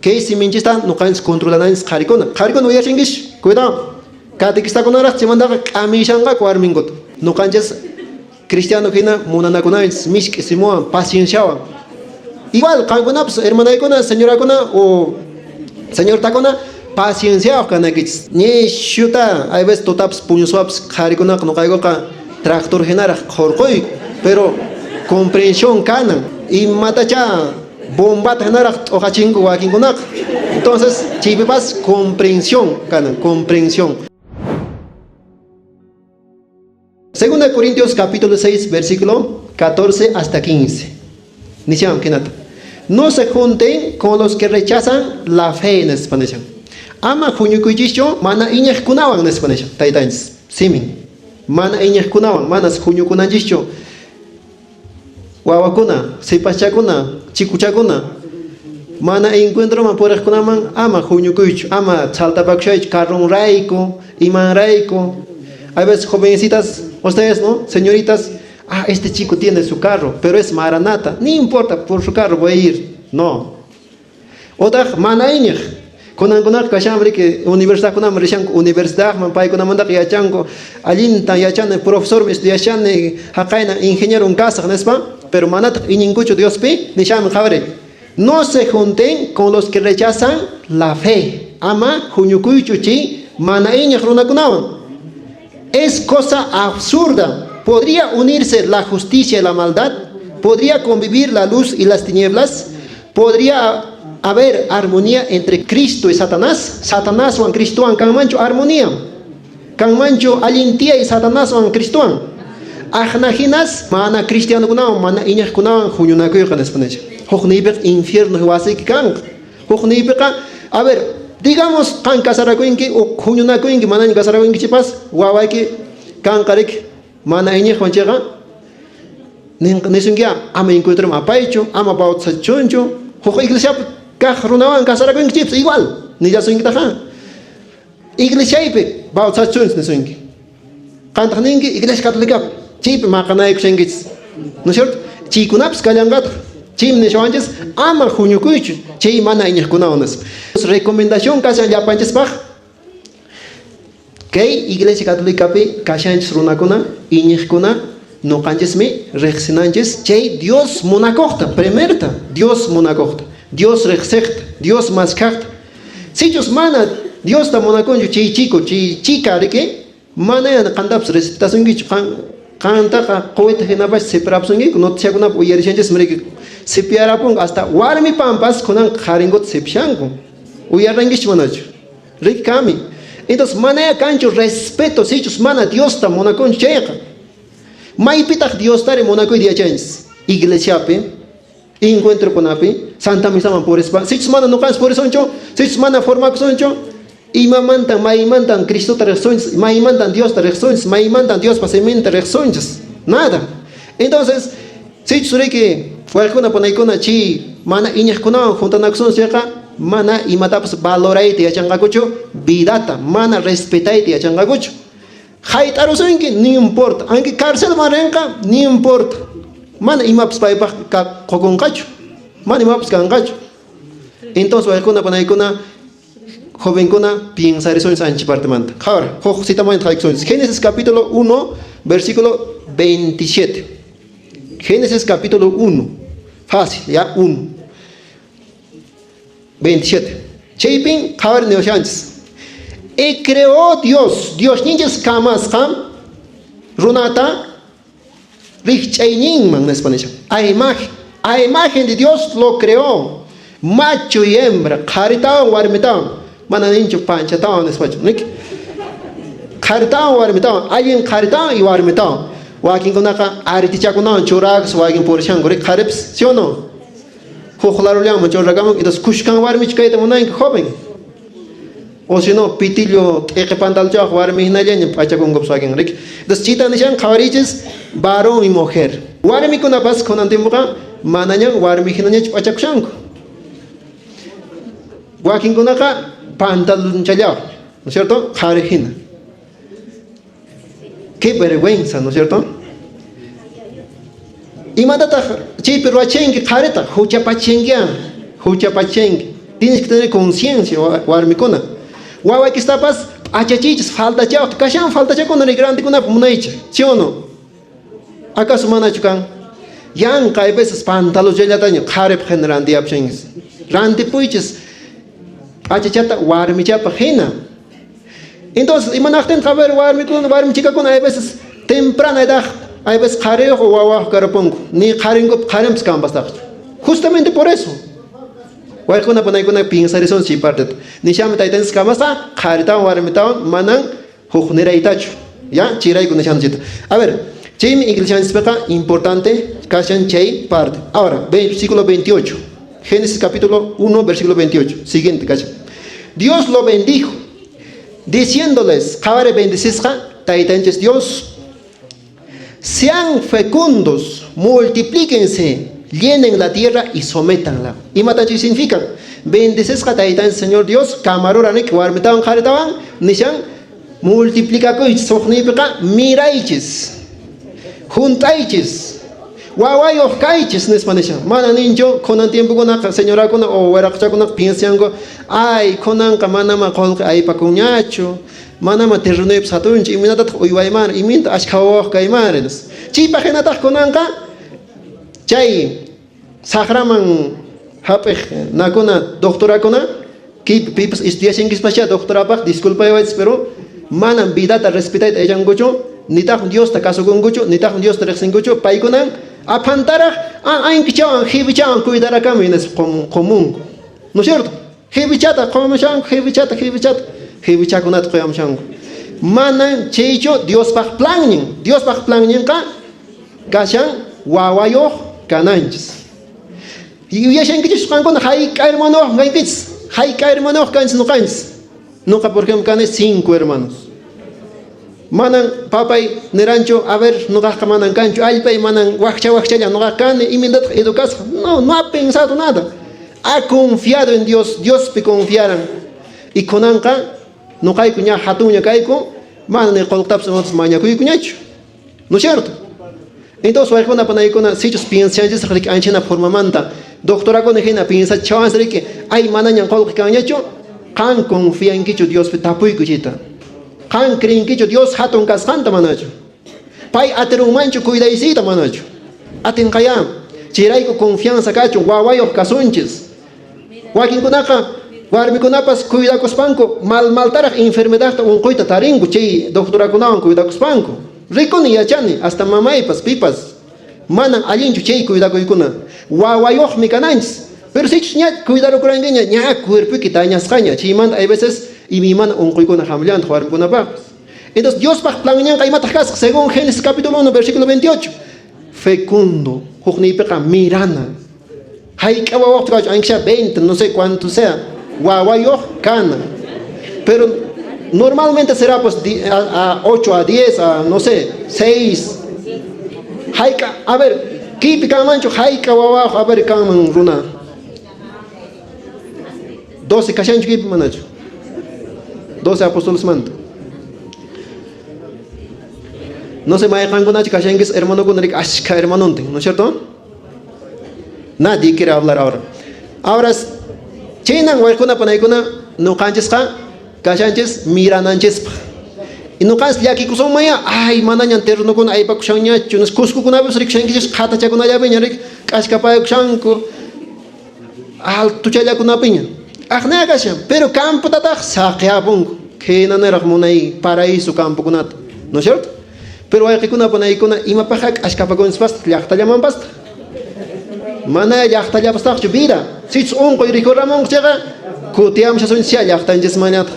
Kay siminchista nuqanchis controlananchis qharikuna. Qharikuna uyashinkish, cuidado. Catequistakunaraq chaymantaqa k'amishanqaku warminkuta. Nuqanchis cristiano hina munanakunanchis misk'i simuwan, pacienciawan. Igual qankunapas hermanaykuna, señorakuna o señortakuna pacienciayuq kanaykichis. Nishuta hay veces tutapas puñuspapas qharikunaqa nuqaykuqa tractor hinaraq qhurquyku, pero comprensión kanan. Imatachá bombata hinaraq t'uqachinku wakinkunaqa. Entonces, chaypipas comprensión kanan, comprensión. Segunda Corintios capítulo 6, versículo 14 hasta 15. Nishan hinata. No se junten con los que rechazan la fe nispa nishan. Ama huñukuychischu mana iñiqkunawan nispa nishan taytanchis. Simin. Mana iñiqkunawan manas huñukunanchischu. Wawakuna, sipaschakuna, chikuchakuna, mana encuentroman puriqkunaman ama huñukuychu, ama saltapakushaychu carronrayku, imanrayku. Hay veces jovencitas, ustedes, ¿no? Señoritas, ah, este chico tiene su carro, pero es maranata, ni importa, por su carro voy a ir. No. Otaq mana iñiq. Kunankunaqa kashanmi riki universidadkunaman rishanku, universidadman paykunamantaqa yachanku, allintan yachani, profesormi estudiashani, haqayna ingenieron kasaq nispa, pero manataq iñinkuchu Diospi, nishanmi qhawari. No se junten con los que rechazan la fe. Ama huñukuychu chay mana iñiq runakunawan. Es cosa absurda. ¿Podría unirse la justicia y la maldad? ¿Podría convivir la luz y las tinieblas? ¿Podría haber armonía entre Cristo y Satanás? Satanaswan Cristowan kanmanchu armonía? Kanmanchu allin tiyay Satanaswan Cristowan? Aqna hinas mana cristianokunawan mana iñiqkunawan huñunakuyqa nispa nisha. Huk niypiqa infierno wasiyki kanqa. Huk niypiqa, a ver, digamos qan casarakuyki o huñunakuyki manaña casarakuykichipas wawayki kanqa riki mana iñiqwan chayqa nisunkiya ama encuentroman apaychu, ama bautizachunchu, huk iglesiapi kaq runawan casarakuykichipas igual nillasunkitaqa. Iglesiaypi bautizachunchis nisunki. Qantaq ninki iglesia católicapi chaypi maqanaykushankichis. ¿No es cierto? Chaykunapis kallanqataq. Chaymi nishawanchis ama huñukuychu chay mana iñiqkunawan nispa. Recomendación kashan llapanchispaq kay iglesia católicapi kashanchis runakuna, iñiqkuna, noqanchismi riqsinanchis chay Dios munakuqta, primerta Dios munakuqta, Dios riqsiqta, Dios maskhaqta. Sichus mana Diosta munakunchu chay chico, chay chica riki, mana qantapas respetasunkichu, qan qantaqa quwita hinapas sipirapusunkiku, noticiakunapi uyarishanchismi riki, sipiyarapunku hasta warmi pampas kunan qharinkuta sipishanku. Uyarankichu manachu? Riki kami. Entonces manaya kanchu respeto sichus mana Diosta munakunchu chayqa. Maypitaq Diostari munakuyta yachanchis? Iglesiapi, encuentrokunapi, Santa Misaman purispa. Sichus mana nuqanchis purisunchu, sichus mana formakusunchu, imamantan, maymantan Cristota riqsunchis, maymantan Diosta riqsunchis, maymantan Diospa siminta riqsunchis? Nada. Entonces, sichus riki wayqikuna panaykuna chay mana iñiqkunawan juntanakusunchis chayqa, mana imatapas valorayta yachanqakuchu, vidata mana respetayta yachanqakuchu. Hayt'arusunki, ni importa. Aunque carcelman rinqa, ni importa. Mana imapas paypaq qukunqachu. Mana imapas kanqachu. Entonces, wayqikuna panaykuna, jovenkuna, piensarisunchis ancha partemanta. Qhawar, huk citamanta haykusunchis. Génesis capítulo 1, versículo 27. Génesis capítulo 1. Fácil, ya, 1. 27. Chaypin qhawar niwashanchis. Y creó Dios, Diosninchis kamasqa runata rikch'ayninman nispa nishan. A imagen, a imagen de Dios lo creó. Macho y hembra, qharitawan warmitawan. Mana ninchu panchatawan nispachu. Nik? Qharitawan warmitawan, allin qharitawan y warmitawan. Wakinkunaqa aritichakunawan churakus wakin purishanku, rik qharipas, ¿sí o no? Huk larullanman churakamun, entonces kushkan warmichu kayta munanki joven. O si no, pitillo t'iqi pantalchawaq warmi hinallaña p'achakunkupas wakin, riki. Entonces chayta nishan qhawarichis varón y mujer. Warmikunapas kunan tiempoqa manañan warmi hinañachu p'achakushanku. Wakinkunaqa pantalonchallawaq, ¿no es cierto? Qhari hina. Qué vergüenza, ¿no es cierto? Imatataq chaypi ruwachinki qharita? Huchapachinkian, huchapachinki. Tienes que tener conciencia, warmikuna. Wawaykistapas p'achachiychis faltachawaqta. Kashan faltachakuna riki rantikunapaq munaycha. ¿Sí o no? ¿Acaso manachu kan? Yanqa hay veces pantaloncellataña qharipaq hina rantiyapushanchis. Rantipuychis p'achachata warmichapaq hina. Entonces, imanaqtintaq a ver warmikuna, warmichikakuna hay veces temprana edad, hay veces qhariyuq o wawayuq karapunku. Ni qharinkup qharinpas kanpastaqchu. Justamente por eso. Wayqikuna panaykuna piensarisun chay parteta. Nishami taytanchis kamasqa qharitawan warmitawan manan hukniraytachu. Ya, chayrayku nishan chayta. A ver, chaymi iglesianchispiqa importante kashan chay parte. Ahora, versículo 28. Génesis capítulo 1, versículo 28. Siguiente kashan. Dios lo bendijo, diciéndoles, qhawari bendecisqa taytanchis Dios, sean fecundos, multiplíquense, llenen la tierra y sométanla. Imata chay significa? Bendecisqa taytanchis Señor Dios, kamarura nik warmitawan qharitawan, nishan multiplicakuychis, hukniypiqa miraychis, juntaychis, wawayuq kaychis nispa nishan. Mana ninchu kunan tiempokunaqa señorakuna o wiraquchakunaqa piensanku, ay, kunanqa manama qullqi aypakunñachu, manama terrenuypas hatunchu, imaynatataq uywaymari, imaynata ashkha wawayuq kaymari nispa. Chaypaq hinataq kunanqa chay saqraman hap'iq nakuna doctorakuna, pipas estudiashankispascha doctorapaq, disculpayawaychis, pero manam vidata respetayta yachankuchu, nitaq Diosta kasukunkuchu, nitaq Diosta riqsinkuchu, paykunan aphantaraq ankichawan, jibichawan cuidarakamuy nispa qomunku. ¿No es cierto? Jibichata qomushanku, jibichata, jibichata, jibichakunata qoyamushanku. Manan chaychu Diospaq plannin. Diospaq planninqa kashan wawayuq kananchis. Yuyashankichis qankuna hayk'a hermanoyuq kankichis, hayk'a hermanoyuq kanchis noqanchis. Noqa, por ejemplo, kani 5 hermanos. Manan papay niranchu, a ver, noqaqqa manan kanchu allpay, manan wakcha wakchalla noqaq kani, imaynataq educasqa. No, no ha pensado nada. Ha confiado en Dios, Diospi confiaran. Y kunanqa noqayku ña hatunña kayku, mana ni qullqitapas imatapas mañakuykuñachu. ¿No es cierto? Entonces, wayqikuna panaykuna, sichus piensanchis riki anchina formamanta, doctorakuna hina piensachawansi riki, ay manañan qullqi kanñachu, qan confiankichu Diospi tapuyku chayta. Qan creenkichu Dios hatun kasqanta manachu? Pay atirunmanchu cuidaysiyta manachu? Atinqayá. Chayrayku confianza kachun, wawayuq kasunchis. Wakinkunaqa warmikunapas cuidakuspanku mal maltaraq enfermedadta unquyta tarinku chay doctorakunawan cuidakuspanku. Rikuni yachani, hasta mamaypas, pipas. Manan allinchu chay cuidakuykuna. Wawayuqmi kananchis. Pero sichus ña cuidarukurankiña, ña cuerpoyki dañasqaña. Chaymanta hay veces imaymana unquykuna hamllantaq warmikunapaqpas. Entonces, Diospaq planñanqa imataq kasqa? Según Génesis capítulo 1, versículo 28. Fecundo, hukniypiqa mirana. Hayk'a wawayuqta kachu, aunque sea 20, no sé cuánto sea, wawayuq kana. Pero normalmente será pues a 8, a 10, a no sé, 6. Hayk'a, a ver, kaypi kanmanchu hayk'a wawayuq, a ver, kanman runa. 12 kashanchu kaypi manachu? 12 apóstolesmanta. No sé, mayqankunachu kashankis hermanokuna riki ashkha hermanontin, ¿no es cierto? Nadie quiere hablar ahora. Ahora, chaynan wayqikuna panaykuna noqanchisqa kashanchis mirananchispaq. Y noqanchis llakikusunmaya, ay manañan terrenokuna aypakushanñachu, Cuscokunapis rikushankichis qhatachakunallapiña rik k'askapayakushanku altuchallakunapiña. Aqnaya kashan, pero campotataq saqiapunku. Khaynaniraq munay paraíso campokunata, ¿no es cierto? Pero wayqikuna panaykuna imapaqqa k'askapakunchispas llaqtallamanpasta. Mana llaqtallapastaqchu vida. Sichus unquy rikuramunqa chayqa kutiyamushasunchis llaqtanchismanñataq.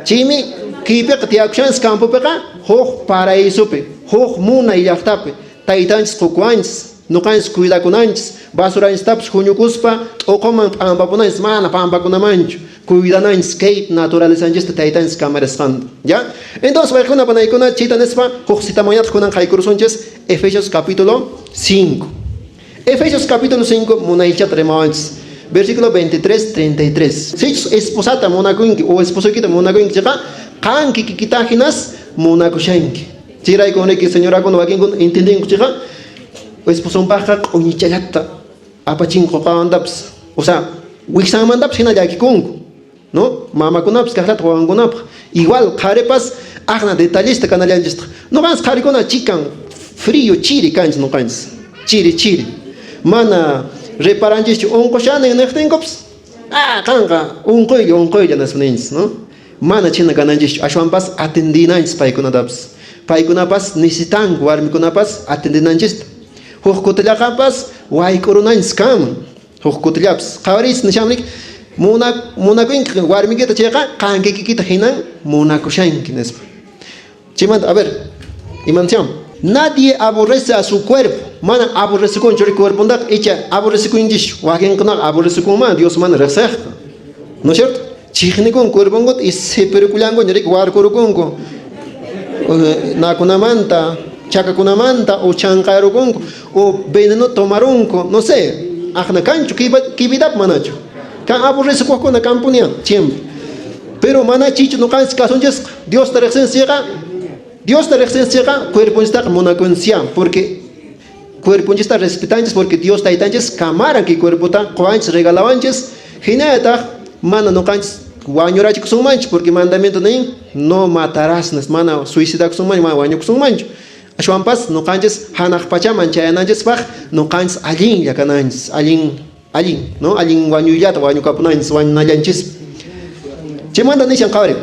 Chaymi kaypiqa tiyakushanchis campopiqa huk paraísopi, huk munay llaqtapi taytanchis qukuwanchis, noqanchis cuidakunanchis, basuranchistapas huñukuspa t'uquman p'ampapunanchis, mana pampakunamanchu. Cuidananchis kay naturalezanchista taytanchis kamarisqanta. ¿Ya? Entonces, wayqikuna panaykuna chayta nispa huk citamanñataq kunan qaykurusunchis Efesios capítulo 5. Efesios capítulo 5 munaychata rimawanchis. Versículo 23, 33. Sichus esposata munakunki o esposoykita munakunki chayqa qan kikikita hinas munakushanki. Chayrayku niki señorakuna wakinkuna entendinku chayqa esposonpaqqa q'uñichallata apachin qoqawantapas. O sea, Wiksanmantapas hina llakikunku, no? Mamakunapas kaqllataq wawankunapaq. Igual qharipas aqna detallista kanallanchistaq. Noqanchis qharikuna chikan frío chiri kanchis noqanchis. Chiri chiri. Mana reparanchischu unqushanin niqtinkupas, ah, qanqa unquylla unquylla nispa ninchis, no? Mana chhina kananchischu, ashwanpas atendinanchis paykunatapas. Paykunapas necesitanku warmikunapas atendinanchista. Huk kutillaqapas wayk'urunanchis kanman. Huk kutillapas. Qhawariychis nishanrik, munakunki warmikita chayqa qan kikikita hinan munakushanki nispa. Chaymanta, a ver, imancham? Nadie aborrece a su cuerpo. Mana aborrecekunchu ri cuerpontaqa, icha aborrecekunchis wakinkunaqa aborrecekunman Dios mana riqsiqqa. ¿No es cierto? Chiqnikun cuerponkuta y sipirukullankuña riki warkurukunku nakunamanta, chakakunamanta o chanqarukunku o veneno tomarunku, no sé, aqna kanchu kay vidapi manachu. Kan aborrecekuqkuna kanpuniya siempre. Pero mana chaychu ñuqanchis kasunchisqa. Diosta riqsinchikqa, Diosta riqsinchikqa cuerponchistaqa munakunchisyá, porque cuerponchista respetanchis, porque Dios taytanchis kamaran kay cuerpota qowanchis, regalawanchis, hinallataq mana ñuqanchis wañurachikusunmanchu, porque mandamiento nin no matarás, mana suicidakusunmanchu, mana wañukusunmanchu. Ashwanpas ñuqanchis hanaq pachaman chayananchispaq ñuqanchis allinlla kananchis, allin allin, no? Allin wañuyllata wañukapunanchis, wañunallanchispa. Chaymanta nishan qhawari.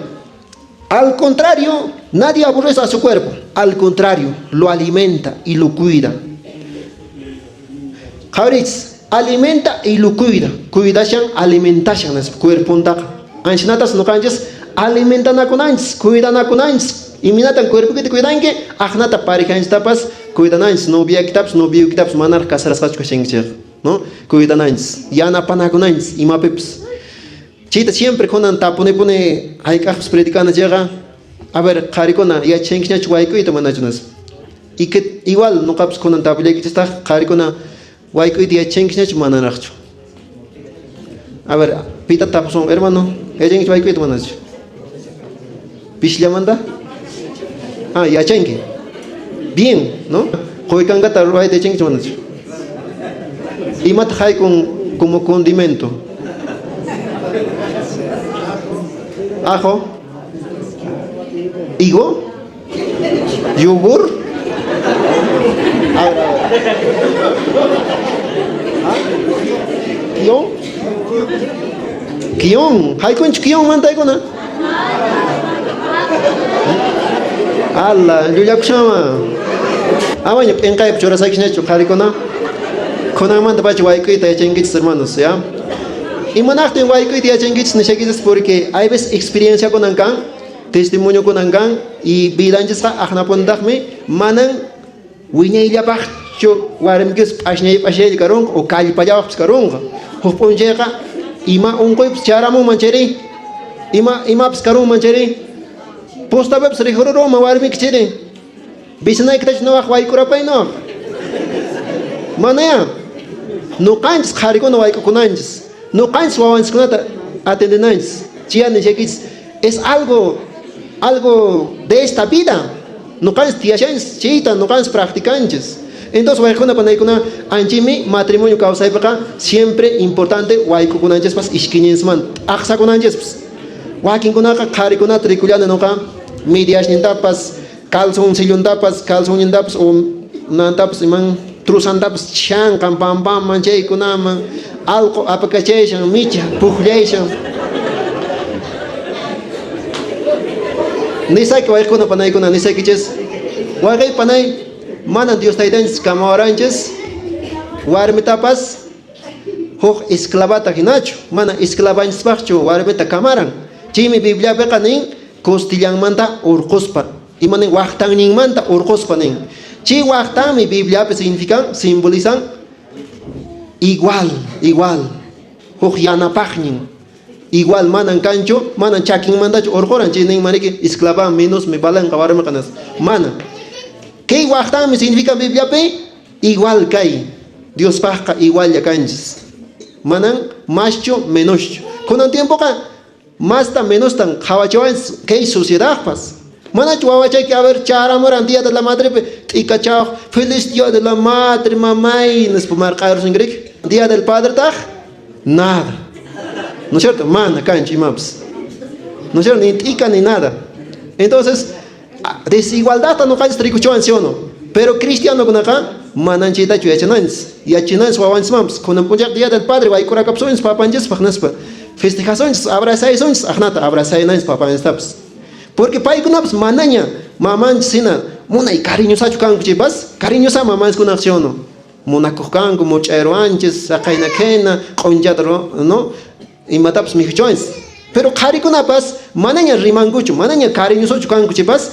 Al contrario, nadie aborrece a su cuerpo. Al contrario, lo alimenta y lo cuida. Qhawarichis, alimenta y lo cuida. Cuidashan, alimentashan nispa cuerpontaqa. Anchinatas ñuqanchis alimentanakunanchis, cuidanakunanchis. Imaynatan cuerpokita cuidanki, aqnata parejanchistapas cuidananchis, noviakitapas, novioykitapas manaraq casarasqachu kashankichikqa, no? Cuidananchis, yanapanakunanchis imapipas. Chayta siempre kunan tapunipuni hayk'aqpas predicana chayqa, a ver, qharikuna yachashankichñachu wayk'uyta manachu nispa. Y que igual ñuqapas kunan tapullaykichistaq qharikuna wayk'uyta yachashankichñachu manaraqchu. A ver, pita tapusun, hermano, yachankichu wayk'uyta manachu? Pisillamanta? Ah, yachanki. Bien, ¿no? Quykankata ruwayta yachankichu manachu? Imata haykun como condimento? Ajo. Higo. Yogur. A ver, a ver. ¿Ah? Kion. Kion. Haykunchu kion mantaykuna? Ala, llullakushama. Amaña p'inqaypi churasaykichñachu qharikuna. Kunanmanta pacha wayk'uyta yachankichis hermanos, ya? Imanaqtin wayk'uyta yachankichis nishaykichis porque hay veces experienciakunan kan, testimoniokunan kan y vidanchisqa aqnapuntaqmi manan wiñayllapaqchu warmikis p'asñay p'asñaylla karunqa o kallpallawaqpis karunqa. Huk p'unchayqa ima unquypis charamunman chayri, ima imapis karunman chayri, postapipis rikhururunman warmiki chayri, vicinaykitachu nuwaq wayk'urapay nuwaq. Manaya, nuqanchis qharikuna wayk'ukunanchis, nuqanchis wawanchiskunata atendenanchis. Chayá nishaykichis, es algo algo de esta vida. Nuqanchis tiyashanchis chayta nuqanchis practicanchis. Entonces wayqikuna panaykuna anchimi matrimonio kawsaypiqa siempre importante wayk'ukunanchispas ishkiñinchismanta t'aqsakunanchispas. Wakinkunaqa qharikunata rikullani nuqa mediasnintapas calzoncillontapas calzonnintapas o nantapas iman trusantapas chanqan pampaman chaykunaman alqo apakachayshan micha pukllayshan. Nisayki wayqikuna panaykuna nisaykichis wayqi panay manan Dios taytanchis kamawaranchis warmitapas huk esclavata hinachu, mana esclavanchispaqchu warmita kamaran. Chaymi Bibliapiqa nin costillanmanta urquspa, ima nin waqtanninmanta urquspa nin. Chay waqtanmi Bibliapi significan, simbolizan igual, igual, huk yanapaqnin. Igual manan kanchu, manan chakinmantachu urquran, chay ninman riki esclavan menosmi valenqa warmiqa nispa. Mana. Kay waqtanmi significan Bibliapi igual kay. Diospaqqa igualla kanchis. Manan maschu menoschu. Kunan tiempoqa masta menostan qhawachiwanchis kay sociedadpas. Manachu wawachayki a ver charamuran día de la madrepi t'ikachawaq feliz día de la madre mamay nispa marq'ayrusunki riki. Día del padre taq nada. ¿No es cierto? Mana kanchu imapas. ¿No es cierto? Ni t'ika ni nada. Entonces, desigualdadta ñuqanchis rikuchiwan, ¿sí o no? Pero cristianokunaqa manan chaytachu yachananchis. Yachananchis wawanchismanpas. Kunan p'unchayqa Día del Padre wayk'urakapusunchis papanchispaq nispa. Festejasunchis, abrazaysunchis, aqnata abrazayunanchis papanchistapas. Porque paykunapas manaña mamanchis hina munay cariñosachu kanku chaypas, cariñosa mamanchiskunaqa, ¿sí o no? Munakuq kanku, much'ayruwanchis, saqayna khena, q'unchata, ¿no? Imatapas mikhuchiwanchis. Pero qharikunapas manaña rimankuchu, manaña cariñosochu kanku chaypas,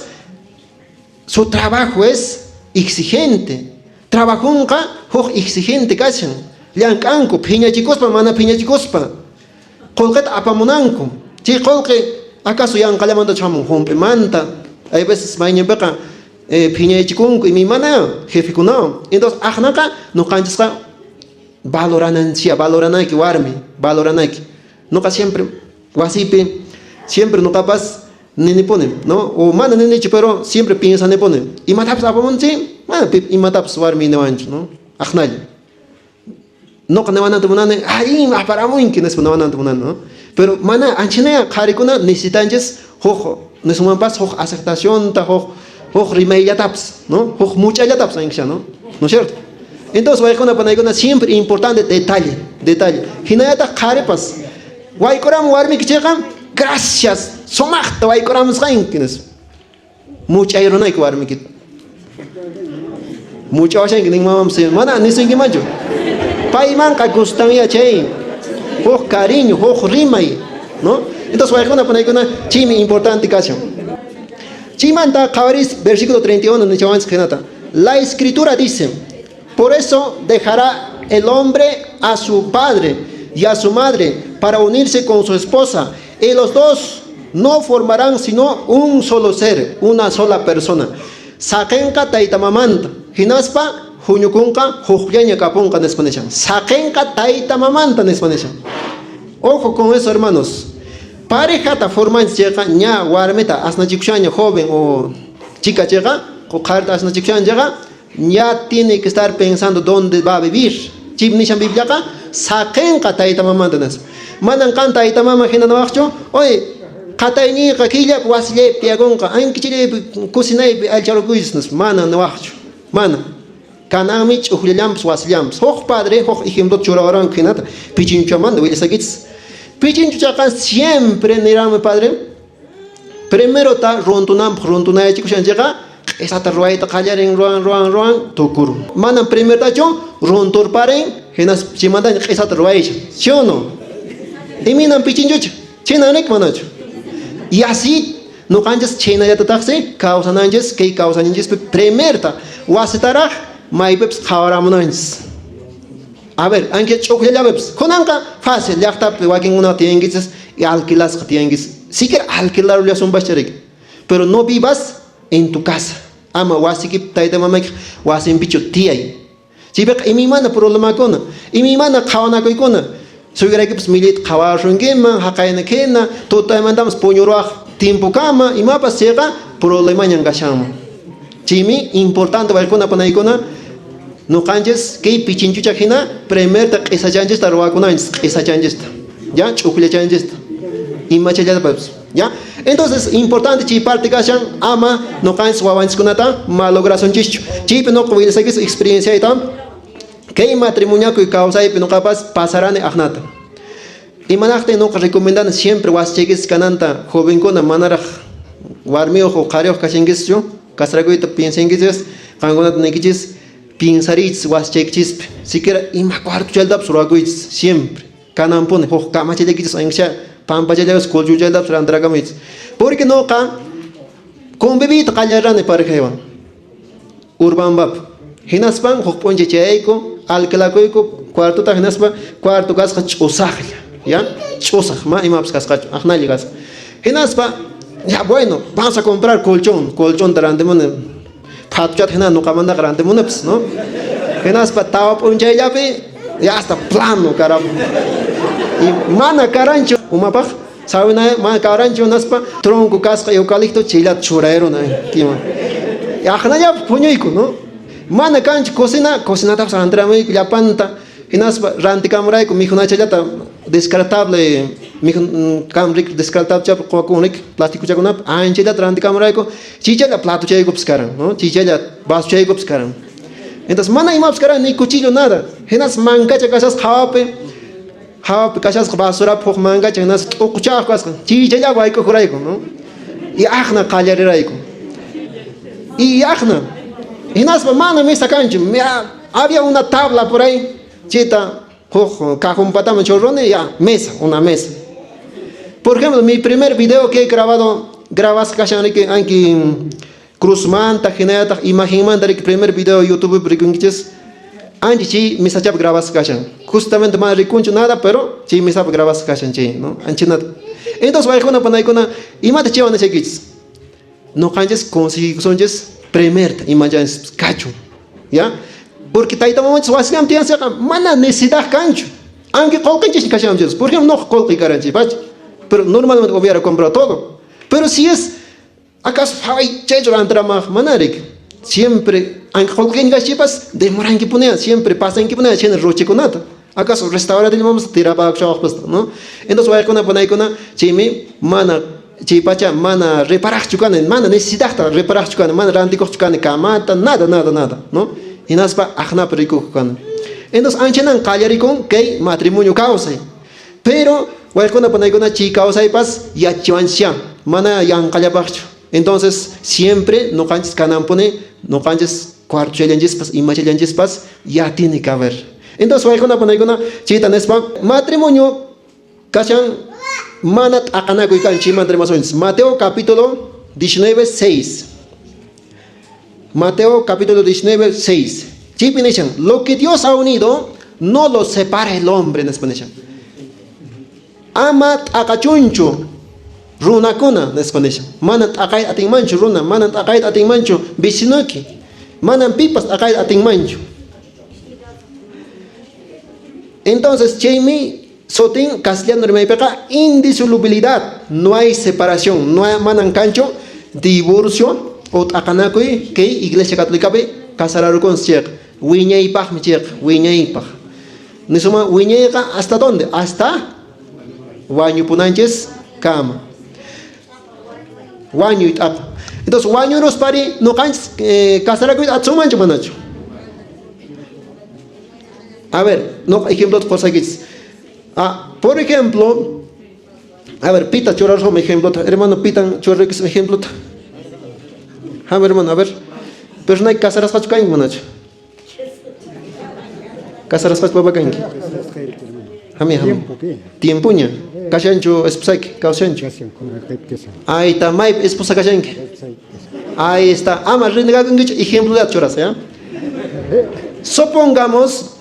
su trabajo es exigente. Trabajunqa huk exigente kashan. Llank'anku, phiñachikuspa, mana phiñachikuspa. Qullqita apamunanku. Chay qullqi acaso yanqallamanta hamun hump'imanta. Hay veces mayninpiqa phiñachikunku imaymana jefekunawan. Entonces aqnaqa ñuqanchisqa valorananchis, valoranayki warmi, valoranayki. Ñuqa siempre wasipi, siempre ñuqapas ninipuni, ¿no? O mana ninichu, pero siempre piensanipuni. Imatapas apamunchi, mana imatapas warmi niwanchu, ¿no? Aqnalla. Ñuqa niwananta munani, allin aparamunki nispa niwananta munani, ¿no? Pero mana anchanaya qharikuna necesitanchis huk nisunmanpas huk aceptacionta, huk rimayllatapas, ¿no? Huk much'allatapas aunque ¿no? ¿No es cierto? Entonces, waykuna panaykuna siempre importante detalle, detalle. Hinallataq qharipas wayk'uramun warmiki chayqa, gracias, sumaqta wayk'uramusqanki nispa. Much'ayrunayki warmikita. Much'awashanki nin mamam, mana nisunkimanchu. Paymanqa gustanya chay huk cariño, huk rimay, ¿no? Entonces, waykuna panaykuna chaymi importante kashan. Chaymanta qhawaris versículo 31 nichawanchis hinata. La escritura dice: por eso dejará el hombre a su padre y a su madre para unirse con su esposa, y los dos no formarán sino un solo ser, una sola persona. Saqenqa tayta mamanta, hinaspa huñukunqa hukllaña kapunqa nispa nishan. Saqenqa tayta mamanta nispa nishan. Ojo con eso, hermanos. Parejata formanchis chayqa ña warmita asnachikushanña joven o chica chayqa, qharita asnachikushan chayqa, ya tiene que estar pensando dónde va a vivir. Chip nishan Bibliaqa saqenqa tayta mamanta nispa. Manan qan tayta mama hina nawaqchu, oye, qatayñiyqa killapi wasillaypi tiyakunqa, ankichillaypi cocinaypi allcharukuychis nispa. Mana nawaqchu. Mana. Kananmi ch'uqllallanpas wasillanpas. Huk padre, huk ejemplo churawaranku hinata, pichinchamanta willasakichis. Pichinchuchaqa siempre niranmi padre, primero ta runtunanpaq runtunayachikushan chayqa, q'isata ruwayta qallarin, ruwan, ruwan, ruwan, tukurun. Manam primertachu runturparin, hinaspa chaymantaña q'isata ruwayshan. ¿Sí o no? Imaynam pichinchucha? Chayna nik manachu? Y así ñuqanchis chaynallatataqsi kawsananchis kay kawsayninchispi primerta wasitaraq maypipas qhawaramunanchis. A ver, aunque ch'uqllallapipas. Kunanqa fácil llaqtapi wakinkuna tiyankichis y alquilasqa tiyankichis. Siquiera alquilarullasunpaschariki. Pero no vivas en tu casa. Ama wasiykipi tayta mamaykiq wasinpichu tiyay. Chaypiqa imaymana problemakuna, imaymana qhawanakuykuna. Suegraykipas millayta qhawasunkiman, haqayna khina, tutaymantapas puñuruwaq tiempokama, imapas chayqa problemañan kashanman. Chaymi importante waykuna panaykuna ñuqanchis kay pichinchucha hina primerta q'isachanchista ruwakunanchis, q'isachanchista, ya ch'uqllachanchista, imachallatapas, ya. Entonces, importante chay parte kashan ama ñuqanchis wawanchiskunata malograsunchishchu. Chaypi ñuqa willasaykichis experienciayta kay matrimoniokuy kawsaypi ñuqapas pasarani aqnata. Imanaqtin ñuqa recomendani siempre wasichaykichis kananta jovenkuna manaraq warmiyuq o qhariyuq kashankichischu, casrakuyta piensankichis, qankunata niykichis piensariychis wasichaykichispi. Siquiera ima cuartochallatapas ruwakuychis siempre. Kananpuni huk kamachallaykichis aunque sea pampachallapas colchonchallatapas rantirakamaychis. Porque ñuqa conviviyta qallarani parejaywan Urbanbap. Hinaspan huk p'unchay chayayku, alquilakuyku cuartota hinaspa cuarto kasqa ch'usaqlla, ya? Ch'usaq, ma imapas kasqachu, aqnalla kasqa. Hinaspa, ya bueno, vamos a comprar colchón, colchonta rantimuni. Phatuchata hina ñuqamantaqa rantimunipas, ¿no? Hinaspa tawa p'unchayllapi ya hasta plano carajo. Y mana karanchu umapaq, sawina mana karanchu hinaspa tronco kasqa eucalipto chayllata churayruna kima. Aqnallapi puñuyku, ¿no? Mana kanchu cocina, cocinatapas rantiramuyku llapanta. Hinaspa rantikamurayku mikhunachallata descartable mikhun kan rik descartable chapi quwakun rik plastikuchakunapi anchallata rantikamurayku chaychalla platochaykupas karan, ¿no? Chaychalla vasochaykupas karan. Entonces mana imapas karan ni cuchillo nada. Hinaspa mankacha kashasqa hawapi hawapi kashasqa basurapi huk mankacha hinaspa t'uquchaq kasqa. Chaychalla wayk'ukurayku, ¿no? Y aqna qallarirayku. Y aqna. Hinaspa mana mesa kanchu. Había una tabla por ahí. Chayta huk cajón pataman churaruni, ya, mesa, una mesa. Por ejemplo, mi primer video que he grabado, grabasqa kashan riki anki cruzmanta, hinallataq imagenmanta riki primer video YouTube rikunkichis. Ancha chay mesachapi grabasqa kashan. Justamente mana rikunchu nada, pero chay mesapi grabasqa kashan chay, ¿no? Anchanata. Entonces, wayqikuna panaykuna, imata chaywan nishaykichis? Ñuqanchis conseguikusunchis primerta imachanchis kachun, ¿ya? Porque tayta mamanchis wasillanpi tiyanchikqa mana necesidad kanchu. Aunque qullqinchis kashanchis. Por ejemplo, no qullqi karanchis, pacha. Pero normalmente hubiera comprado todo. Pero si es acaso ay chaychu rantramaq mana rik. Siempre aunque qullqin kashipas demorankipunia, siempre pasankipunia chayna rochekunata. Acaso restaurante vamos a tirar ¿no? Entonces wayqikuna panaykuna chaymi mana chay pacha mana reparaqchu kani, mana necesidadta reparaqchu kani, mana rantikuqchu kani kamata, nada, nada, nada, ¿no? Hinaspa aqnapi rikuq kani. Entonces anchanan qallarikun kay matrimonio kawsay. Pero wayqikuna panaykuna chay kawsaypas yachachiwanchis mana yanqallapaqchu. Entonces siempre ñuqanchis kananpuni, ñuqanchis cuartochallanchispas, imachallanchispas ya tiene que haber. Entonces wayqikuna panaykuna chayta nispa matrimonio kashan mana t'aqanakuy kan chaymanta rimasunchis. Mateo capítulo 19, 6. Mateo capítulo 19, 6. Chaypi nishan, lo que Dios ha unido, no lo separa el hombre, nispa nishan. Ama t'aqachunchu runakuna, nispa nishan. Mana t'aqayta atinmanchu runa, mana t'aqayta atinmanchu vecinoyki. Mana pipas t'aqayta atinmanchu. Entonces, chaymi sutin castellano rimaypiqa indisolubilidad, no hay separación, no hay manan kanchu divorcio o t'aqanakuy kay Iglesia Católicapi casararukun chayqa. Wiñaypaqmi chayqa, wiñaypaq. Nisuma wiñayqa hasta dónde? Hasta wañupunanchis kama. Wañuy t'aqa. Entonces wañuruspari ñuqanchis casarakuyta atisunmanchu manachu? A ver, no ejemplo qusaykichis. Ah, por ejemplo, a ver, pita churarusum ejemplo. Hermano, pitan churarukis ejemplo. Ham hermano, a ver. Pero no hay casarasqachu kanki manachu? Casarasqachu papa kanki? Hami, hami. Tiempoña. Kashanchu esposayki, kawshanchu. Ahí está, maypi esposa kashanki. Ahí está. Ama renegakunkichu ejemplo de churasa, ¿ya? Supongamos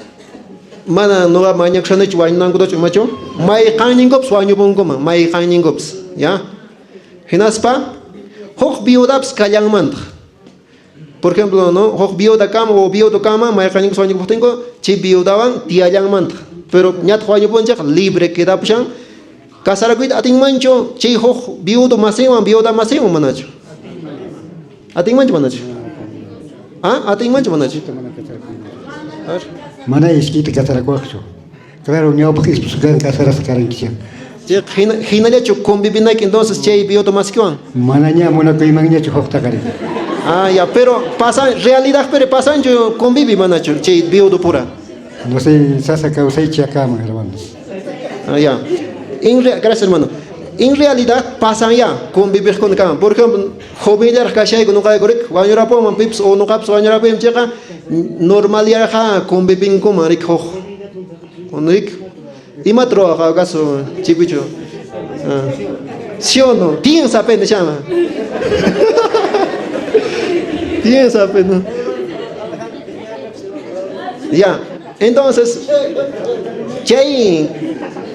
mana nuqa mañakushanichu wañunankutachu imachu mayqanninkupas wañupunkuman, mayqanninkupas, ¿ya? Hinaspa huk viudapas kallanmantaq. Por ejemplo, ¿no? Huk viuda kama o viudo kama mayqanninkupas wañukuptinku chay viudawan tiyallanmantaq. Pero ñataq wañupunchik libre quedapushan casarakuyta atinmanchu chay huk viudo masinwan viuda masinwan manachu? Atinmanchu manachu? Ah, atinmanchu manachu? A ver. Mana iskayta casarakuwaqchu. Claro, ñawpaq esposa casarasqa karankicha. Hinallachu convivinayki entonces chay viudo masikiwan? Manaña munakuymanñachu hukta karin. Ah, ya, pero pasa, realidad pero pasanchu convivi manachu chay viudo pura. No sé, sasa kawsaychi akaman, hermanos. Ah, ya. Gracias, hermano. En realidad pasan ya convivir con kan. Por ejemplo, jovenllaraq kashayku ñuqayku rik wañurapunman pipas o ñuqapas wañurapuyman chayqa normal yarqa convivinkuman rik huk. Rik imata ruwaq acaso chipichu? Ah. ¿Sí o no? Piensa pena llama. Piensa pena. Ya. Entonces, chay,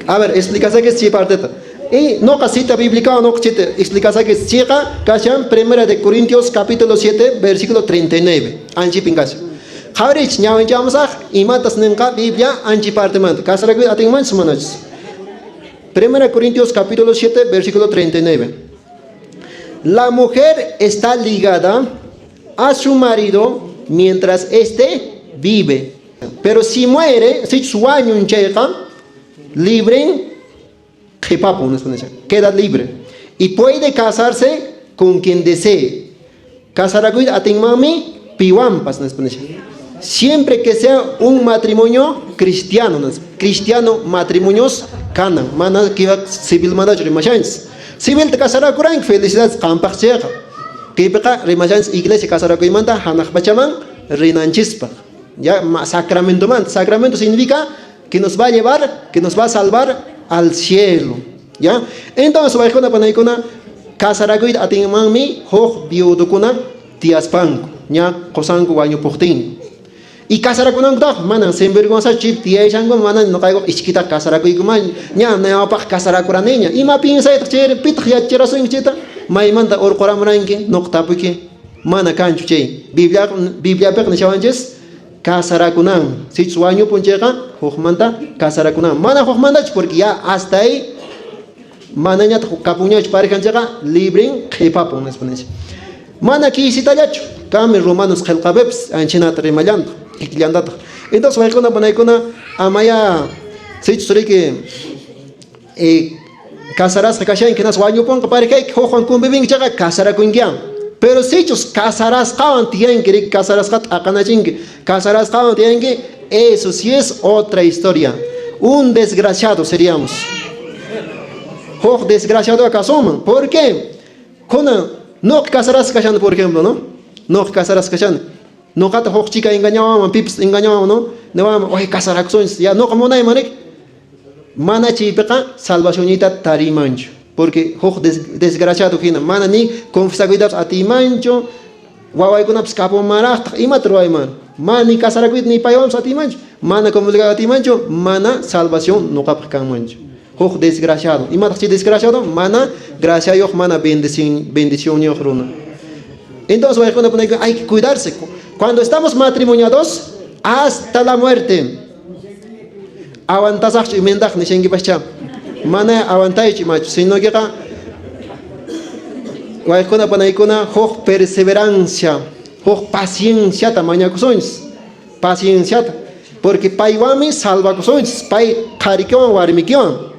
a ver, explicase que es parteta. Y no cita bíblica o no chita, explicase que chayqa kashan Primera de Corintios capítulo 7 versículo 39. Anchi pinkasha. Qhawarich ñawinchamusaq imatas ninqa Biblia anchi partemanta. Kasarakuy atinmanchis manachis. Primera Corintios capítulo 7 versículo 39. La mujer está ligada a su marido mientras éste vive. Pero si muere, sichus wañun chayqa, libren qhipapun nispa nishan, queda libre. Y puede casarse con quien desee. Casarakuyta atinmanmi piwanpas nispa nishan. Siempre que sea un matrimonio cristiano, nispa. Cristiano matrimonios kanan, mana kiva civil mandachu rimashanchis. Civilta casarakuranki, felicidades qampaq chayqa. Kaypiqa rimashanchis iglesia casarakuymanta hanaq pachaman rinanchispaq. Ya sacramentomanta. Sacramento significa que nos va a llevar, que nos va a salvar al cielo. ¿Ya? Entonces, wayqikuna panaykuna, casarakuyta atinmanmi huk viudukuna tiyaspanku, ña qosanku wañupuqtin. Y casarakunankutaq manan sinvergüenza chip tiyashanku, manan noqayku iskita casarakuykuman, ña ñawpaq casarakuraniña. Ima piensaytaq chayri, pitaq yachachirasunki chayta, maymanta urquramuranki, noqa tapuyki, mana kanchu chay. Biblia, Bibliapiqa nishawanchis casarakunan. Sichus wañupun chayqa hukmanta casarakunan. Mana hukmantachu, porque ya hasta ahí manañataq kapunñachu parejan chayqa libren qhipapun nispa nisha. Mana kisitallachu, kanmi Romanos qillqapipas anchinata rimallantaq, kikillantataq. Entonces wayqikuna panaykuna, amaya sichus riki casarasqa kashanki hinaspa wañupunqa parejayki hukwan convivinki chayqa casarakunkian. Pero sichus casarasqawan tiyanki riki, casarasqata aqanachinki, casarasqawan tiyanki, eso sí es otra historia. Un desgraciado seríamos. Huk desgraciado kasunman. ¿Por qué? Kunan noqa casarasqa kashani, por ejemplo, ¿no? Noqa casarasqa kashani. Noqata huk chica engañawanman, pipas engañawanman, ¿no? Niwanman, oye, casarakusunchis. Ya noqa munayman riki. Mana chaypiqa salvacionita tarimanchu. Porque huk desgraciado hina, mana ni confesakuytapas atiymanchu, wawaykunapas kapumanraqtaq, imata ruwayman? Mana ni casarakuyta ni paywanpas atiymanchu, mana comulgar atiymanchu, mana salvación noqapaq kanmanchu. Huk desgraciado. Imataq chay desgraciado? Mana graciayuq, mana bendicionniyuq runa. Entonces, wayqikuna panaykuna, hay que cuidarse. Cuando estamos matrimoniados, hasta la muerte. Aguantasaqchu imendaq nishankipascha. Mana aguantaychu imachu, sino que wayqikuna panaykuna huk perseverancia, huk pacienciata mañakusunchis. Pacienciata, porque paywanmi salvakusunchis, pay qharikiwan warmikiwan.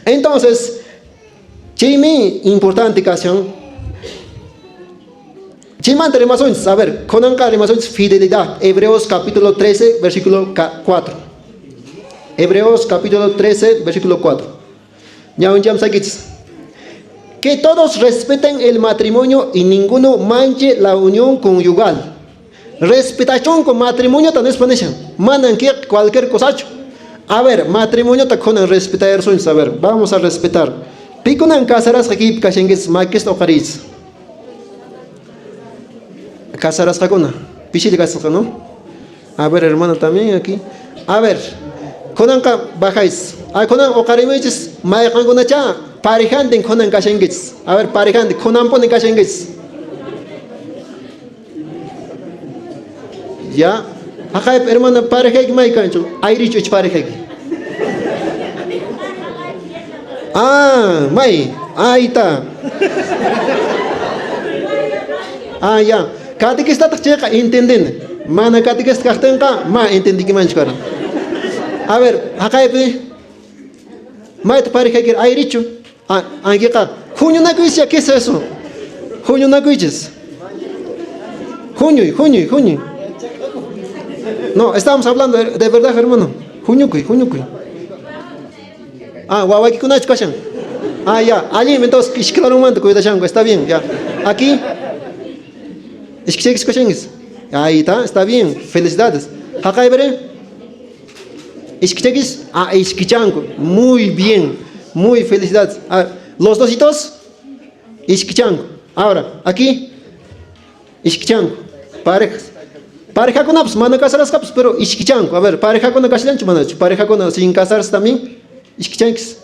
Entonces, chaymi importante kashan. Chaymanta rimasunchis, a ver, kunanqa rimasunchis fidelidad. Hebreos capítulo 13, versículo 4. Hebreos capítulo 13, versículo 4. Ñawincham sakichis. Que todos respeten el matrimonio y ninguno manche la unión conyugal. Respetachunku matrimonio nispa nishan. Manan que cualquier cosacho. A ver, matrimonio ta kunan respetar, a ver, vamos a respetar. Pikunan casarasqa kaypi kashankichis, makista uqariychis. Casarasqakuna, pishilla kasasqa, ¿no? A ver, hermano, también aquí. A ver, kunanqa bajáis. Ah, kunan uqarimuychis mayqankunacha parejantin kunan kashankichis. A ver, parejantin kunanpuni kashankichis. Ya, haqaypi hermana parejayki may kanchu, ayrichu ich parejayki. Ah, may, ahí está. Ah, ya. Catequistataq chayqa entendini. Mana catequista kaqtinqa ma entendikimanchu karan. A ver, haqaypi mayta parejayki ayrichu. Ah, ankiqa huñunakuychis, ¿qué es eso? Huñunakuychis. Huñuy, huñuy, huñuy. No, estamos hablando de verdad, hermano. Huñukuy, huñukuy. Ah, wawaykikunachu kashan. Ah, ya. Allinmi, entonces ishkilarunmanta cuidashanku, está bien, ya. Aquí ishkichaykichis kashankis. Ahí está, está bien. Felicidades. Haqaypiri? Ishkichaykichis? Ah, ishkichanku. Muy bien. Muy felicidades. Ah, los dositos? Ishkichanku. Ahora, aquí ishkichanku. Parejas. Parejakunapas mana casarasqapas, pero ishkichanku. A ver, parejakuna kashallanchu manachu? Parejakuna sin casarse también ishkichankis.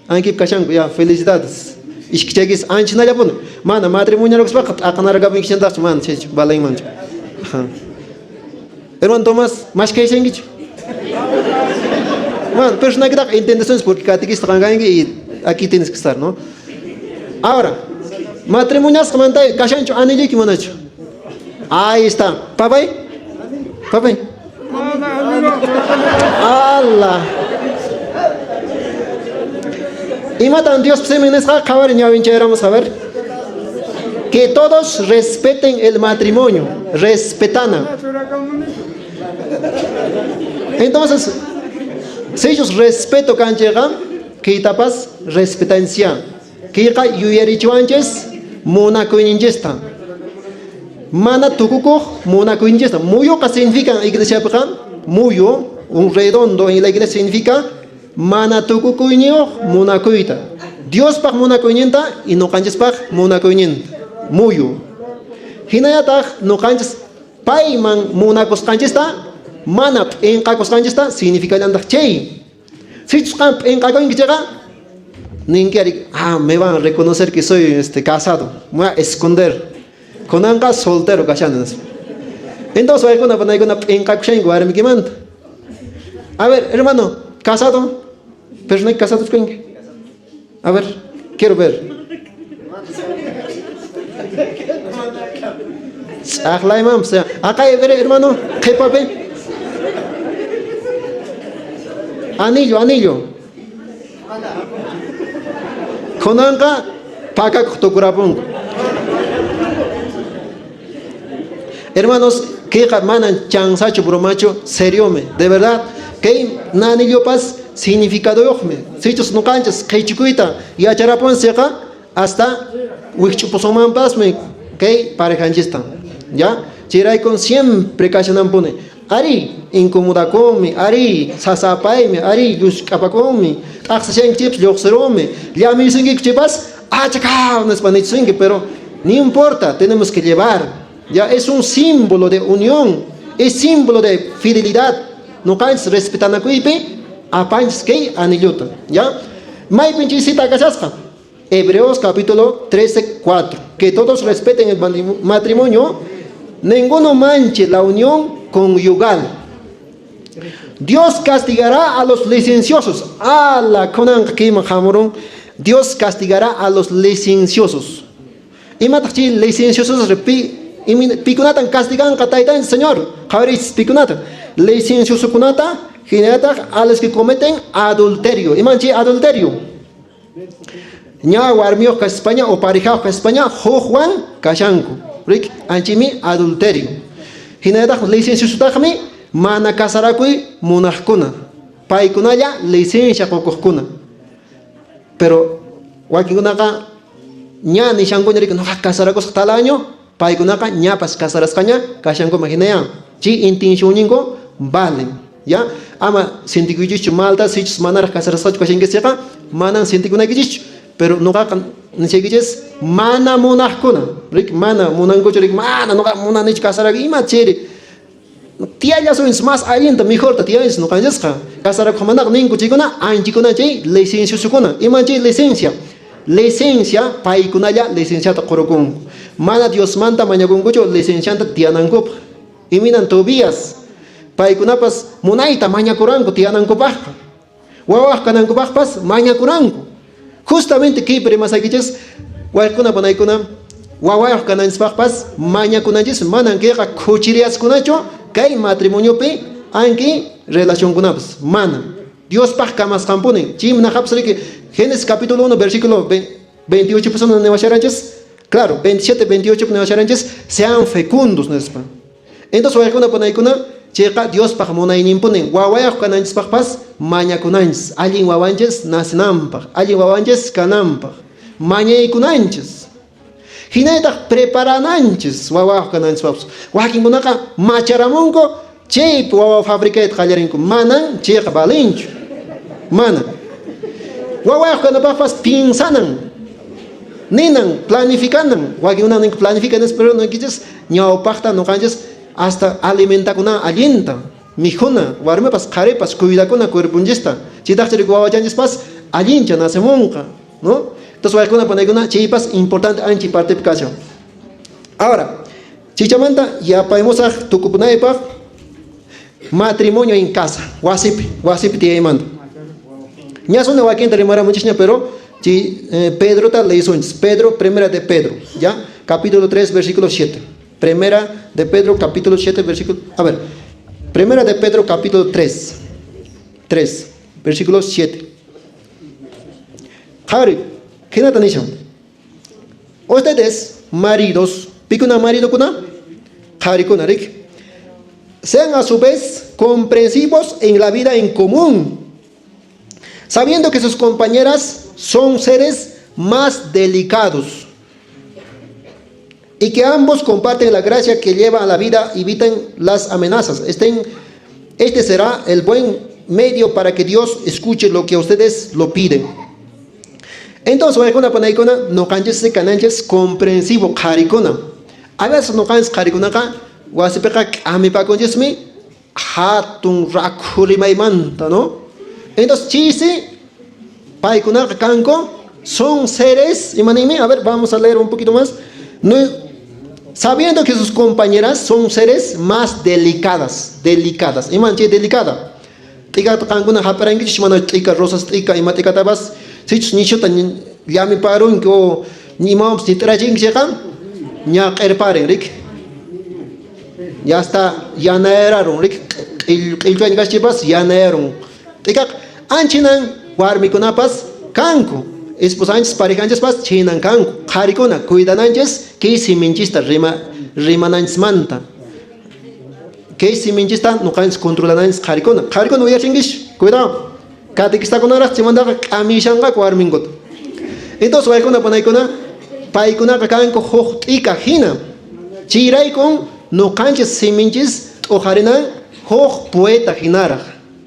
Ankipi kashanku, ya, felicidades. Ishkichaykis anchinallapuni. Mana matrimoniarkuspaqa t'aqanarakapunkichintachu, mana chaychu, balaymanchu. Hermano Tomás, mashkayshankichu? Bueno, personakitaqa entendesunchis porque catequista qan kanki y aquí tienes que estar, ¿no? Ahora, matrimoniasqa mantay kashanchu anilloyki manachu? Ahí está. Papay? Papay? Allah. Imatan Dios simin nisqa? Qhawari ñawinchayramos, a ver. Que todos respeten el matrimonio. Respetana. Entonces, sichus respeto kanchikqa, kaytapas respetancia. Kayqa yuyarichiwanchis munakuyninchista. Mana tukukuq munakuyninchista. Muyuqa significa iglesiapiqa, muyu, un redondo en la iglesia significa mana tukukuyniyuq munakuyta. Diospaq munakuyninta y ñuqanchispaq munakuyninta. Muyu. Hinallataq ñuqanchis payman munakusqanchista mana p'inqakusqanchista significallantaq chay. Sichus qam p'inqakunki chayqa, ninki ari, me van a reconocer que soy casado, me voy a esconder. Kunanqa soltero kashani nispa. Entonces waykuna panaykuna p'inqakushanku warmikimanta. A ver, hermano, casado, pero no hay casados kanki. A ver, quiero ver. Ch'aqlaymanpas, aqay, ver, hermano, qhipapi. Anillo, anillo. Kunanqa pakakuq tukurapunku. Hermanos, kayqa manan chansachu bromachu, seriomi, de verdad. Kay anillopas significaduyuqmi. Sichus ñuqanchis qhichikuyta yacharapunsiqa, hasta wikch'upusunmanpasmi kay parejanchista. ¿Ya? Chayraykun siempre kashananpuni. Ari incomodakunmi, ari sasapaymi, ari llusk'apakunmi, t'aqsashankichikpas lluqsirunmi, llamiysunkiku achakaw nispa nichisunki, pero no importa, tenemos que llevar. Ya es un símbolo de unión, es símbolo de fidelidad. Ñuqanchis respetanakuypi apanchis kay anillota. ¿Ya? Maypin chay cita kashasqa. Hebreos capítulo 13, 4. Que todos respeten el matrimonio, ninguno manche la unión conyugal. Dios castigará a los licenciosos. A la kunan kayman hamurun. Dios castigará a los licenciosos. Imataq chay licenciosos pikunatan castiganqa taytan Señor. Qhawaris pikunata. Licenciosokunata hinallataq a los que cometen adulterio. Iman chay adulterio? Ña warmiyuq kaspaña o parejayuq kaspaña hukwan kashanku. Rik anchimi adulterio. Hinallataq licenciosotaqmi mana casarakuy munaqkuna. Paykunalla licencia qukuqkuna. Pero wakinkunaqa ña nishankuña rik noqa casarakusqa tal año, paykunaqa ñapas casarasqaña kashankuman hinayan. Chay intencionningu valen. Ya? Ama sintikuychischu malta sichus manaraq casarasqachu kashankichikqa manan sintikunaykichikchu. Pero noqaqa nishaykichis mana munaqkuna. Rik mana munankuchu rik mana noqa munanichu casarakuy ima chiri. Tiyallasunchis más allinta mejorta tiyanchis noqanchisqa. Casarakuqmantaqa ninku chaykuna anchikuna chay licenciosukuna. Iman chay licencia? Licencia paykunalla licenciata qurukunku. Mana Diosmanta mañakunkuchu licencianta tiyanankupaq. Iminan Tobías paykunapas munayta mañakuranku tiyanankupaqqa. Wawaq kanankupaqpas mañakuranku. Justamente kaypi rimasaykichis waykuna panaykuna wawayuq kananchispaqpas mañakunanchis manan kayqa khuchiriyaskunachu kay matrimoniopi anki relacionkunapas mana. Diospaq kamasqanpuni. Chaymi naqapas riki Génesis capítulo 1 versículo 28 persona niwasharanchis. Claro, 27, 28 niwasharanchis, sean fecundos nispa. Entonces waykuna panaykuna chayqa Diospaq munayninpuni wawayuq kananchispaqpas mañakunanchis, allin wawanchis nacinanpaq, allin wawanchis kananpaq, mañaykunanchis. Hinallataq preparananchis wawayuq kananchispaqpas. Wakinkunaqa macharamunku chaypi wawa fabricayta qallarinku, manan chayqa valinchu. Mana. Wawayuq kanapaqpas piensanan, ninan, planificanan. Wakinkuna ninku planifican pero ninkichis ñawpaqta ñuqanchis hasta alimentakuna allinta, mikhuna, warmipas qharipas cuidakuna cuerponchista. Chaytaqchari wawachanchispas allincha nacemunqa, ¿no? Entonces waykuna panaykuna chaypas importante anchi partepi kashan. Ahora, chichamanta yapaymusaq tukupunaypaq matrimonio en casa, wasipi, wasipi tiyaymanta. Ñasuna wakinta rimaramunchisña, pero chi Pedrota leisunchis. Pedro, primera de Pedro, ¿ya? Capítulo 3, versículo 7. Primera de Pedro, capítulo 7, versículo... A ver, Primera de Pedro capítulo 3. 3, versículo 7. Qhawari, hinata nishan. Ustedes, maridos, pikuna maridokuna? Qharikuna, riki. Sean a su vez comprensivos en la vida en común, sabiendo que sus compañeras son seres más delicados y que ambos comparten la gracia que lleva a la vida y eviten las amenazas. Este será el buen medio para que Dios escuche lo que ustedes lo piden. Entonces, waykuna panaykuna, noqanchis kananchis comprensivo qharikuna. A veces noqanchis qharikunaqa wasipiqa k'amipakunchismi hatun rakhu rimaymanta, ¿no? Entonces, chisi paykunaqa kanku son seres, imanimi, a ver, vamos a leer un poquito más. No, sabiendo que sus compañeras son seres más delicadas, delicadas. Iman chay delicada. T'ikata qankuna hap'irankichis mana t'ika rosas t'ika ima t'ikatapas sichus nishuta llamiparunki o imawanpas ñit'irachinki chayqa ña q'irparin riki. Ya está yanayararun riki q'illchuaña kashachipas yanayarun. T'ikaqa anchinan warmikunapas kanku. Esposanchis parejanchispas chhinan kanku. Qharikuna cuidananchis kay siminchista rima rimananchismanta. Kay siminchista noqanchis controlananchis qharikuna. Qharikuna uyachinkish, cuidado. Catequistakunaraq chaymantaqa k'amishanqaku warminkuta. Entonces waykuna panaykuna paykunaqa kanku huk t'ika hina. Chayraykun noqanchis siminchis t'uqarinan huk poeta hinaraq.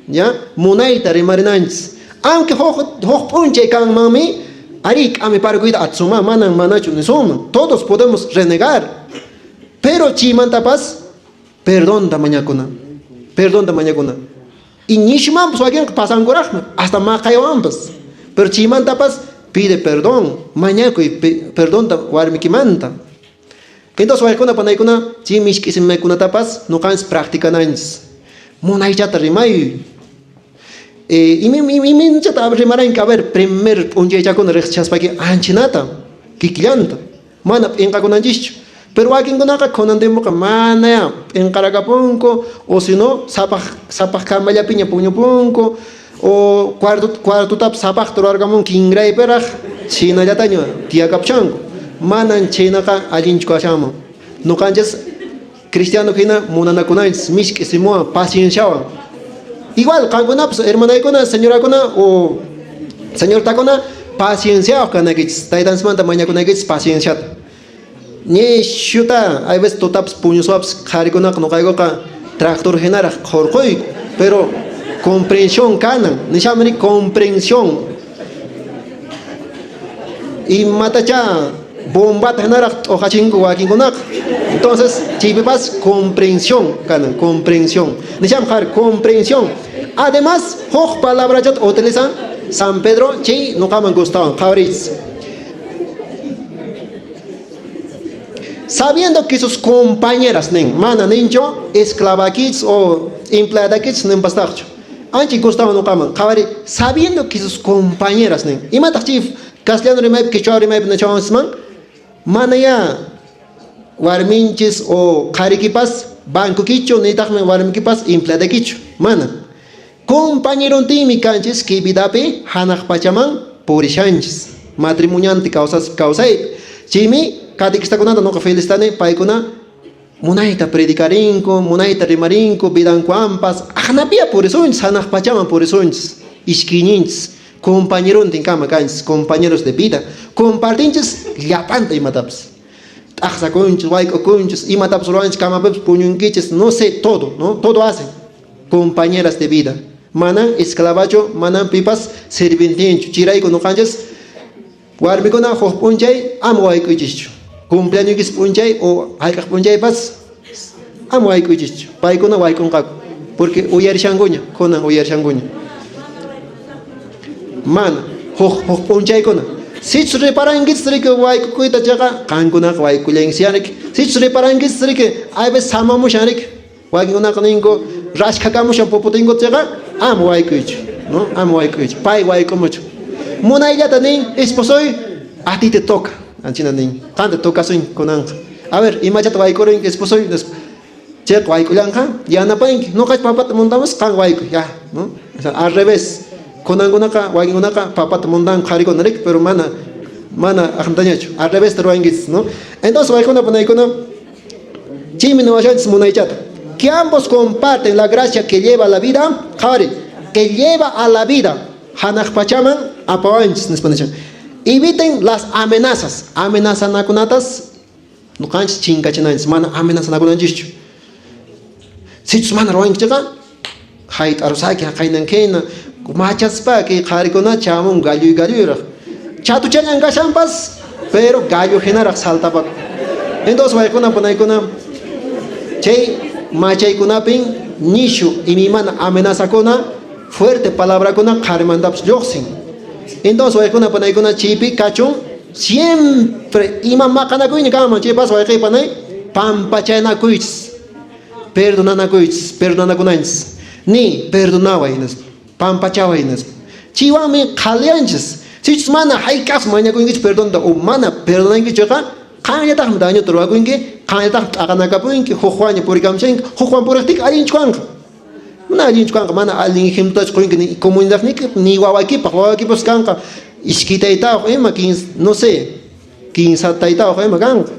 Ya, munayta rimarinanchis. Aunque huk huk p'unchay kanmanmi ari k'amiparkuyta atsuma manan manachu nisunman. Todos podemos renegar. Pero chaymantapas perdonta mañakuna. Perdonta mañakuna. Y nishmanpas wakinqa pasankuraqmi, hasta maqaywanpas. Pero chaymantapas pide perdón, mañakuy perdonta warmikimanta. Entonces waykuna panaykuna chay mishk'i simaykunatapas noqanchis practicananchis. Munaychata rimay. Iminchata rimaranki, a ver, primer p'unchaychakuna riqsishaspayki anchinata, kikillanta. Mana p'inqakunanchischu. Pero wakinkunaqa kunan tiempoqa mana p'inqarakapunku o si no sapaq sapaq kamallapiña puñupunku o cuarto cuartotapas sapaqta ruwarkamunku kinraypiraq chhinallataña tiyakapushanku. Manan chhaynaqa allinchu kashanman. Noqanchis cristiano hina munanakunanchis mishk'i simuwan pacienciawan. Igual qankunapas hermanaykuna, señorakuna o señortakuna pacienciawaq kanaykichis. Taytanchismanta mañakunaykichis pacienciata. Nishuta, hay veces tutapas puñuswapas qharikunaqa noqaykuqa tractor hinaraq qhurquyku, pero comprensión kanan, nishamri comprensión. Imatacha bombata hinaraq t'uqachinku wakinkunaqa. Entonces, chaypipas comprensión kanan, comprensión. Nisham qhari comprensión. Además, huk palabrachata utilizan San Pedro chay noqaman gustawan, qhawariychis. Sabiendo que sus compañeras nin, mana ninchu esclavakichis o empleadakichis ninpastaqchu. Ancha gustawan noqaman, qhawari, sabiendo que sus compañeras nin. Imataq chay castellano rimaypi, quechua rimaypi nichawanchisman? Mana ya warminchis o qharikipas bancokichu, nitaqmi warmikipas empleadakichu. Mana. Compañerontinmi kanchis kay vidapi hanaq pachaman purishanchis. Matrimoniante kawsas kawsaypi. Chaymi catequistakunata noqa felicitani paykuna munayta predicarinku, munayta rimarinku, vidankuwanpas aqnapiya purisunchis, hanaq pachaman purisunchis, iskayninchis, compañerontin kama kanchis, compañeros de vida, compartinchis llapanta imatapas. T'aqsakunchis, wayk'ukunchis, imatapas ruwanchis, kamapipas puñunkichis, no sé, todo, ¿no? Todo hacen. Compañeras de vida. Manan esclavachu, manan pipas sirvientinchu. Chayrayku noqanchis warmikuna huk p'unchay ama wayk'uychischu. Cumpleañoykis p'unchay o hayk'aq p'unchaypas ama wayk'uychischu. Paykuna wayk'unqaku. Porque uyarishankuña, kunan uyarishankuña. Mana, huk huk p'unchaykuna. Sichus reparankichis riki wayk'ukuyta chayqa, qankunaqa wayk'ullankichis riki. Sichus reparankichis riki, hay veces samamushan riki. Wakinkunaqa ninku raskhakamushan puputinku chayqa, ama wayk'uychu, no? Ama wayk'uychu. Pay wayk'umuchu. Munayllata nin, esposoy, a ti te toca. Anchina nin, qanta tocasun kunanqa. A ver, imachata wayk'urin esposoy? Chayqa wayk'ullanqa, yanapanki. Noqach papata montamos, qan waykuy, ya, ¿no? O sea, al revés. Kunankunaqa, wakinkunaqa papata montanku qharikuna, riki, pero mana aqntañachu. Al revés ruwankichis, ¿no? Entonces, waykuna panaykuna, chaymi niwashanchis munaychata. Que ambos comparten la gracia que lleva a la vida, qhawari, que lleva a la vida, hanaq pachaman apawanchis, nispa nishan. Eviten las amenazas, amenazanakunatas nuqanchis chinkachinanchis, mana amenazanakunanchischu. Sichus mana ruwankichikqa, hayt'arusaki haqaynankina, machaspa kay qharikuna chamun galluy galluyraq. Chatuchallan kashanpas, pero gallo hinaraq saltapaku. Entonces waykuna panaykuna, chay machaykunapin nishu imaymana amenazakuna, fuerte palabrakuna qharimantapas lluqsin. Entonces waykuna panaykuna chaypi kachun siempre ima maqanakuyña kanman chaypas wayqi panay pampachanakuychis, perdonanakuychis, perdonanakunanchis. Ni perdonaway nispa, pampachaway nispa. Chaywanmi qhaliyanchis. Sichus mana hayk'as mañakunkichu perdonta o mana perdonankichuqa, qanllataqmi dañota ruwakunki, qanllataqmi t'aqanakapunki, hukwanña purikamushanki, hukwan puriqtiki allinchu kanqa. Mana allinchu kanqa, mana allin ejemplotachu qunki ni comunidadniki ni wawaykipaq, wawaykipas kanqa iskay taytayuq ima, no sé, kinsa taytayuq ima kanqa.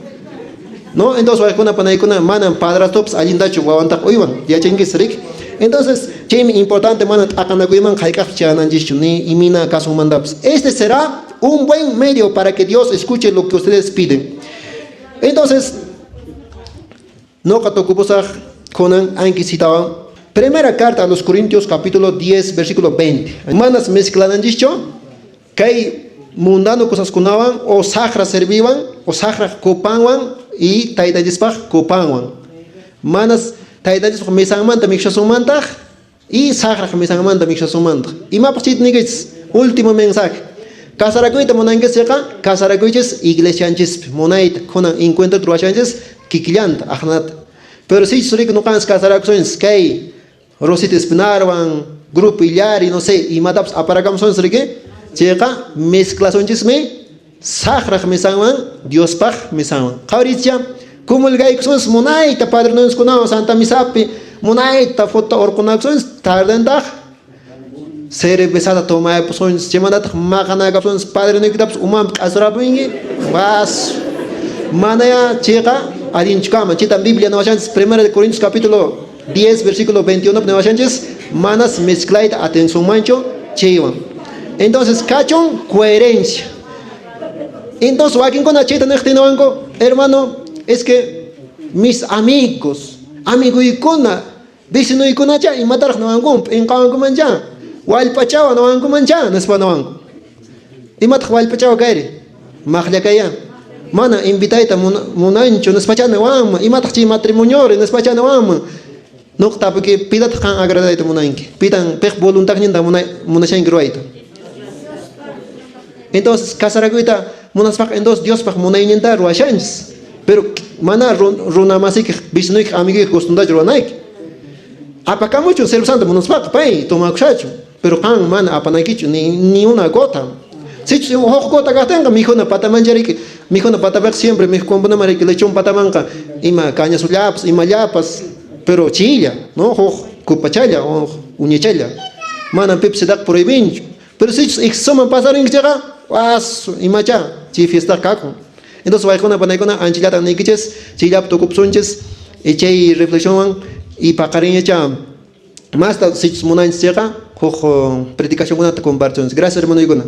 No, entonces waykuna panaykuna manam padrastopas allintachu wawantaqa uywan, yachankis riki. Entonces, chaymi importante mana t'aqanakuyman hayk'aqpas chayananchischu ni imina kasunmantapas. Este será un buen medio para que Dios escuche lo que ustedes piden. Entonces, noqa tukupusaq kunan anki citawan. Primera carta a los Corintios, capítulo 10, versículo 20. Manas mezclananchischu kay mundano cosaskunawan o saqra serviwan o saqra copanwan y taytanchispaq copanwan. Manas taytanchispaq mesanmanta mikhushasunmantaq y saqraq mesanmanta mikhushasunmantaq. Imapaq chayta niykichis? Último mensaje. Casarakuyta munankichis casarakuychis iglesianchispi munayta kunan encuentro ruwashanchis kikillanta aqnata. Pero sichus riki nuqanchis casarakusunchis kay Rosita Espinarwan, grupo Illari, no sé, imatapas aparakamusunchis riki, chayqa mezclasunchismi saqraq mesanwan Diospaq mesanwan. Qhawarichya, kumulgaykusunchis munayta padrinonskunawan Santa Misapi, munayta foto urqunakusunchis, tardentaq cervezata tomayapusunchis, chaymantataq maqanakapusunchis, padrinoykitapas umanpi q'asurapunki, vas. Manaya chayqa allinchu kanman. Chaytan Biblia niwashanchis, Primera de Corintios capítulo 10, versículo 21 niwashanchis, manas mezclayta atinsunmanchu chaywan. Entonces, kachun coherencia. Entonces, wakinkuna chayta niqtin niwanku, hermano, es que mis amigos, amiguykuna, vecinoykunacha imataraq niwanku, p'inqawankumancha, wallpachawa niwankumancha, nispa niwanku. Imataq wallpachawa kayri? Maqllakaya. Mana invitayta munanchu, nispacha niwanman. Imataq chay matrimoniori, nispacha niwanman. Nuqa tapuki, pitataq qan agradayta munanki? Pitan piq voluntadninta munashanki ruwayta? Entonces, casarakuyta munaspaqa, entonces Diospaq munayninta ruwashanchis. Pero mana runa masiykiq, vecinoykiq, amiguykiq gustuntachu ruwanayki. Apakamuchun cervezanta munaspaqa, pay tomakushachu. Pero qan mana apanaykichu ni una gota. Sichus huk gota kaqtinqa mikhuna patamancha riki. Mikhuna patapiqa siempre mikhunkunaman riki lechón patamanqa ima cañasullapas, imallapas, pero chilla, no? Huk copachalla, huk uñachalla. Mana pipis chaytaqa prohibinchu. Pero sichus excesoman pasarinki chayqa, was imacha chay fiestaqa kakun. Entonces waykuna panaykuna anchallatan niykichis, chayllapi tukupusunchis, y chay reflexionwan y paqarinyacha masta sichus munanchis chayqa huk predicacionkunata compartisunchis. Gracias, hermanoykuna.